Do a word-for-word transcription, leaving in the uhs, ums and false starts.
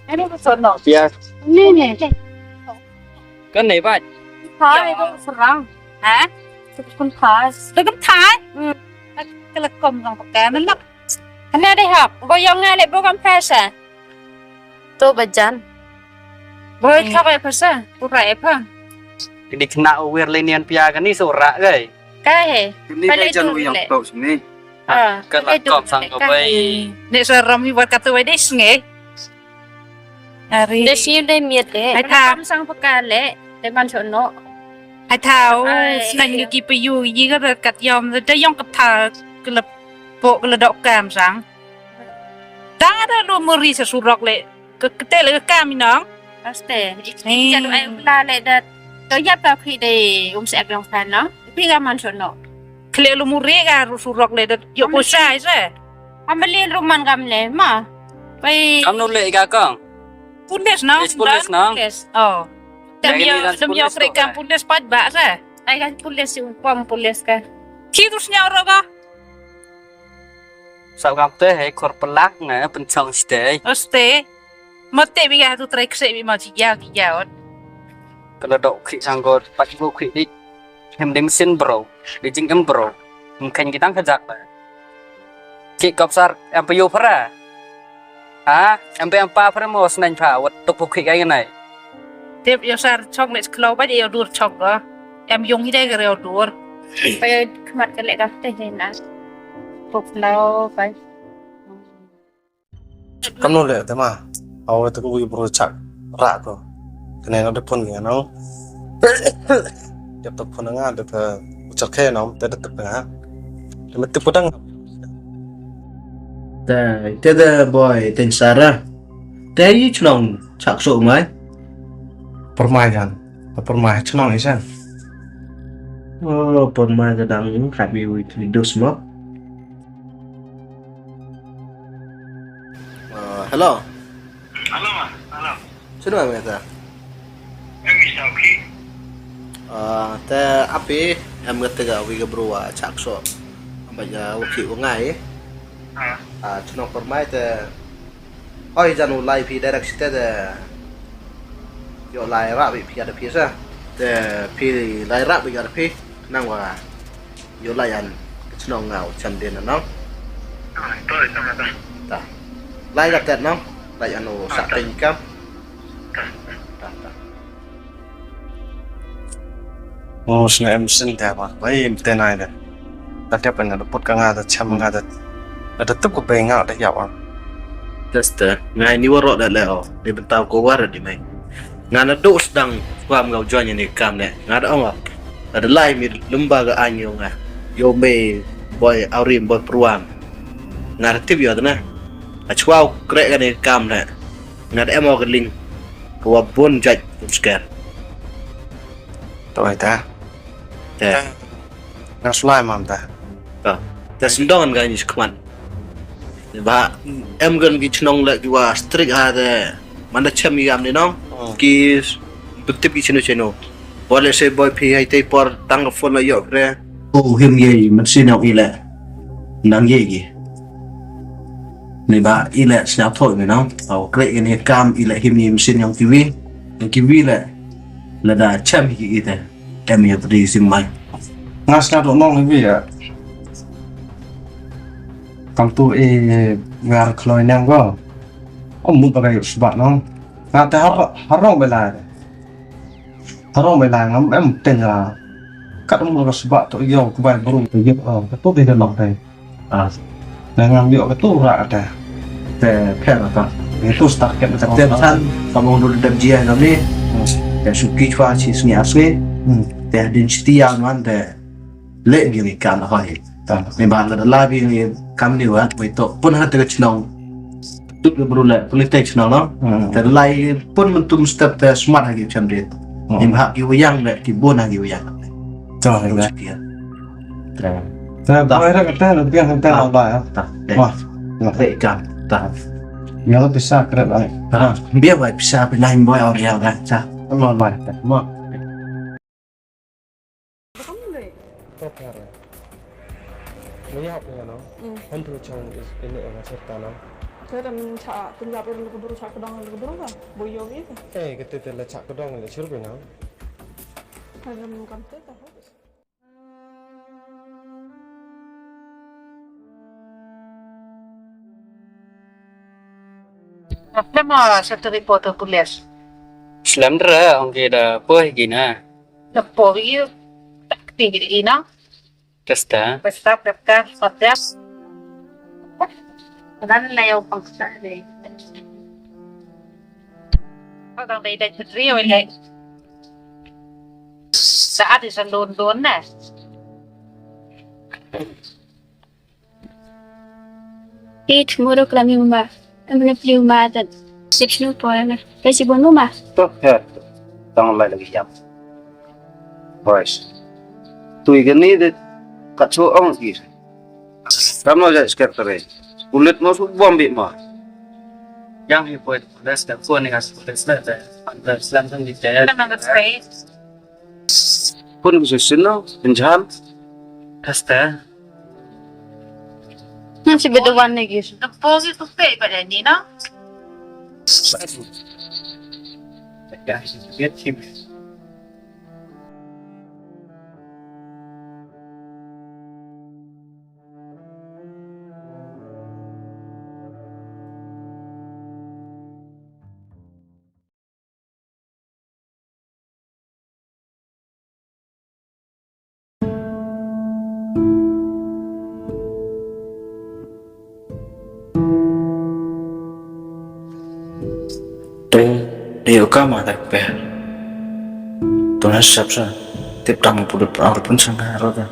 Ani ba sono. Pia. Ni ni. Kan nei ba. Thai ba serang. Ha? Kun thai. Kun thai. Hmm. Kala kom jong pakai na lak. Ani dei hap. Bo yong ngai le bo kam pesa. To bajan. Bo thok e pesa. Pura e pa. Ini kena uwir linian pia kani sura gai. Kai he. Ini bai jan u yang tok sini. Ah, kala kom sang ko bai. Nek sa ram hi wat katu bai dei snge. Ari. Dei sini dei miet dei. Ai tham sang pakale. Dei man sono. Ai thau. Snang yu ki payu yi ga kat yom da yong kat tha kala po kala dok kam sang. Tang ada lu muri sa surok le. Ke kete le ke kam inong. Aste. Ni. Jadu ai ula le da. To yap ka khi de um se ak long san no. Pi ga man sono. Kle lu muri ga ru surok le da. Yo ko sai se. Amali ruman kam le ma. Pai. Kam no le ga kong. Pulis nong. Pulis nong. Oh. Tem yo tem yo kre kam pulis pat ba se. Ai kan pulis si upam pulis ka. Ki dus nyau ro ga. Sa kam te he kor pelak nga penchong stay. Oste. Mate bi ga tu trai kse bi ma chi ya ki ya ot. Kala dok khi sang ko pat ko khi di. Hem ding sin bro. Di jing em bro. Mkhen ki tang kajak ba. Ki kop sar em payu phara. Ha? Em pa em pa phara mo snang pha wat tuk puk khi kai nai. Tip yo sar chok le klo ba yo dur chok ga. Em yung hi dei ga yo dur. Pai khmat ka le ka te he na. Puk lo pai. Kam no le te ma. Aw te ku bro chak. Ra ko. Kene no de pun ya no. Dep tok pun nga de te ucak khe no te de tuk nga. Te me te pudang. Te te de boy ten sara. Te yi chnong chak so mai. Permai jan. Permai chnong isan. Oh, permai ga dang khat mi wi tu dos mo. Ah, hello. Hello, hello. Sino ang ita? Ang isa, okay. Ah, te api em ga tega wi ga bro wa chak so. Amba ya waki wa ngai. Ah. Ah, chnong permai te. Oi jan u lai phi direct site de. Yo lai rap phi ada phi sa. Te phi lai rap phi ada phi. Nang wa. Yo lai an. Chnong ngau chan den no. Ah, to sama ta. Ta. Lai ga tet no. Lai anu sa pin kam. Ta ta. Mo sna em sin ta ba bai em te nai da. Ta te pa na put ka nga da cham nga da. Da tup ko bai nga da yaw. Tester ngai ni waro da le o. Ni bentaw ko war di mai. Nga na do sdang kwam nga join ni kam ne. Nga da ong. Da lai mi lumba ga anyo nga. Yo me boy aurim boy pruam. Nga da tip yo da na. A chwa kre ga ni kam ne. Nga da em o ga ling. Ko wa bun jait bun sker. To ai ta. Te. Nga slai mam ta. To. Te sendong kan ni skman. Ba em gan ki chnong le ki wa strik ha te. Manda chem yam ni nong. Hmm. Ki betip ki chino chino. Wa le se boy phi hai te por tang phone la yok re. Oh him ye man sino ile. Nang ye ki. Ni ba ile sñiaw thoi ni nong. Au kre ni kam ile him ni msin yong kiwi. Yong kiwi le. Lada chem hi ki ite. Em ya pdi sim mai. Nga sñiaw to nong hi ya. Kam tu e ngar kloi nang go. Om mut bagai sba nong. Nga te har harong belai. Harong belai ngam em tenga. Kat um ka sba to yo ku bai bru to yo ka to de nok dai. Ah. Ngam yo ka tu ra ta. Te pher ka. Ni tu start ka ta te san ka mong du dam jia ngam ni. Te suki chwa chi sngi asngi. Te din stia man te le ngi ni kan hoi. Ni ban la la bi ni kam ni wa bai to pun ha te chnong. Tut ga bru le pun te chnong no. Te lai pun mun tum step te smart ha ki cham dit. Ni ha ki wa yang le ki bun ha ki wa yang. To ha. Te ba ra ka te na biang te na ba ya. Ta. Wah. Na te ka. Ta. Nga la pisa kret ai. Biang bai pisa pinain boy or ya ta. Ma ma. Ma. Ko phara. Ni ya ko no. Han tu chang is ini nga serta no. Te ram cha, pynjap ïa ka bru, cha kdong ïa ka bru ka. Bo ïoh ïa ka. Eh, kata te la cha kdong la chur bina. Te ram kam te ta. Apa ma satu reporter pulis? Slem dra ong ki da poi gina. Da poi yu tak tinggi ina. Testa. Testa pepka hotel. Nan na yo pangsa ni. Kau tang dai dai putri oi lai. Saat di sandun dun na. It muruk lami uma. Amna pli uma dan. Sip snu poya na. Kasi bon uma. To her. Tang lai lagi jam. Boys. Tui gani de kacho ong ki. Kam no ja sekretari. Kulit mo su bom bi ma. Yang hi boy das da ko ni as ko das da. Anda selam tang di jaya. Kan anda space. Pun ku susun no, penjan. Kasta. Nang si bedo wan lagi. Deposit tu pe pada ni no. Ya, ya, ya. Te, te yo ka ma tak pe. Tu na sap sa. Tip tang pudut pang pun sang ka ro ta.